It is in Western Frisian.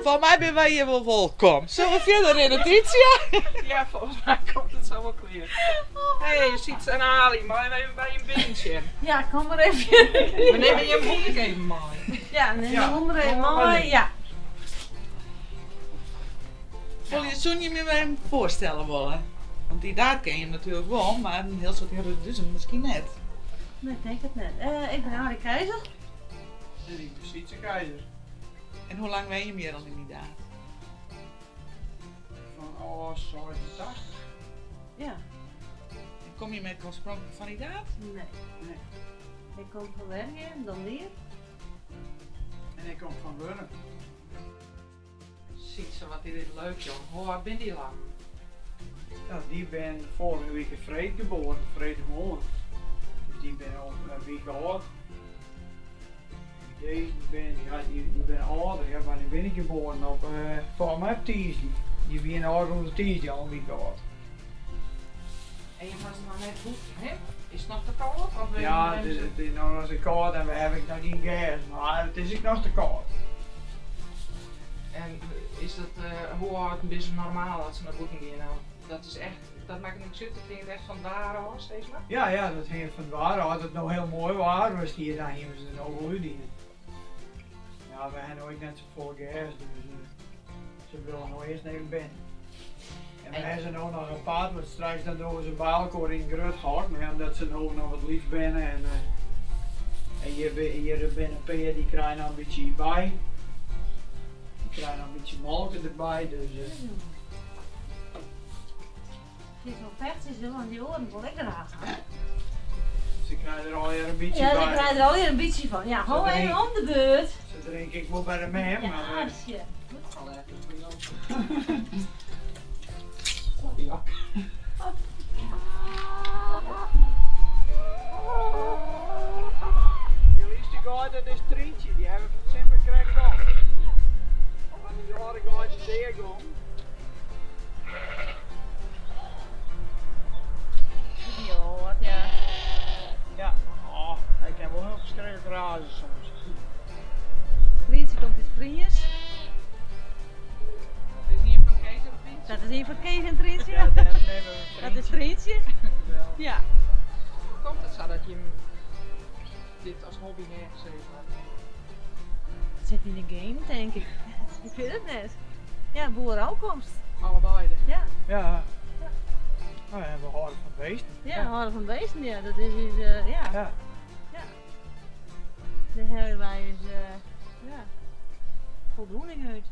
Folgens my binne wy hjir wol wolkom. Sille we fierder rinne, Titia? Ja, folgens my komt it sa wol klear. Hey, Sytse en Ali, meie we even by jim binnen sjen? Ja, kom mar even. We nimme jim hûn ek even mei. Ja, nim de hûn mar even mei. Ja. Wolle je, soenen jim jim even foarstelle wolle? Want Idaerd ken jim natuerlik wol, mar in hiel soad yn Reduzum miskien net. Nee, ik tink it net. Ik bin Alie Keizer. En ik bin Sytse Keizer. En hoe lang wenje jim hjir al yn Idaerd? Fanôf 86. Ja. En komme jim ek oarspronklik fan Idaerd? Nee. Nee. Ik kom fan Wergea, dan Lier. En ik kom fan Wurdum. Sytse, wat is dit leuk jong. Hoe âld binne dy lammen? Ja, dy binne foarige wike freed geboren, freedtemoarn. Dus dy binne al in wike âld. Dizze binne, ja, dy binne âlder, ja, wannear binne dy geboren? Op, folgens my op tiisdei. Dy wiene ôfrûne tiisdei al in wike âld. En je hawwe se noch net bûten, hè? Is it noch te kâld? Of Ja, it is noch te kâld en we hawwe ek noch gjin gers, mar it is ek noch te kâld. En is dat, hoe âld binne se normaal as se nei bûten gean no? Dat is echt, dat makket niks út, it hinget echt fan it waar ôf, sis mar? Ja, ja, dat hinget fan it waar ôf. As it no hiel moai waar west hie, dan hiene we se der no wol útdien. Ja, we hawwe no ek net safolle gers, dus se bliuwe no earst even binnen. En we hawwe se no noch apart, want straks dan dogge we se by elkoar yn in grut hok, mar ja, omdat se no noch wat lyts binne en en hjir hjir binne in pear dy krije noch in bytsje by. Dy krije noch in bytsje molke derby, dus. It is wol fechtsje, want dy oaren wol ek graach ha. Se krije der allegear in bytsje Ja, by. se krije der allegear in bytsje fan. Ja, hou even om de beurt. Se drinke ek wol by de mem, Ja, mar. sje. Ja. Dy lytste geit, dat is Tryntsje, dy hawwe we fan 't simmer krekt kocht. Want dy âlde geit is deagong. Ja. Ja, oh, hy kin wol hiel ferskriklik raze soms. Tryntsje komt út Friens. Dat is ien fan Kees en Tryntsje. Dat is ien fan Kees en Tryntsje. Ja, dêrom neame we Dat is Tryntsje. Ja. Hoe komt it sa dat jim dit as hobby ha, sis mar? It sit yn de genen, tink ik. Ik wit it net. Ja, boereôfkomst. Allebeide? Ja. Ja. Nou ja, we hâlde fan beesten. Ja, we hâlde fan beesten, ja. Dat is ús, ja. Ja. Ja. Dêr helje wy ús, ja, foldoening út.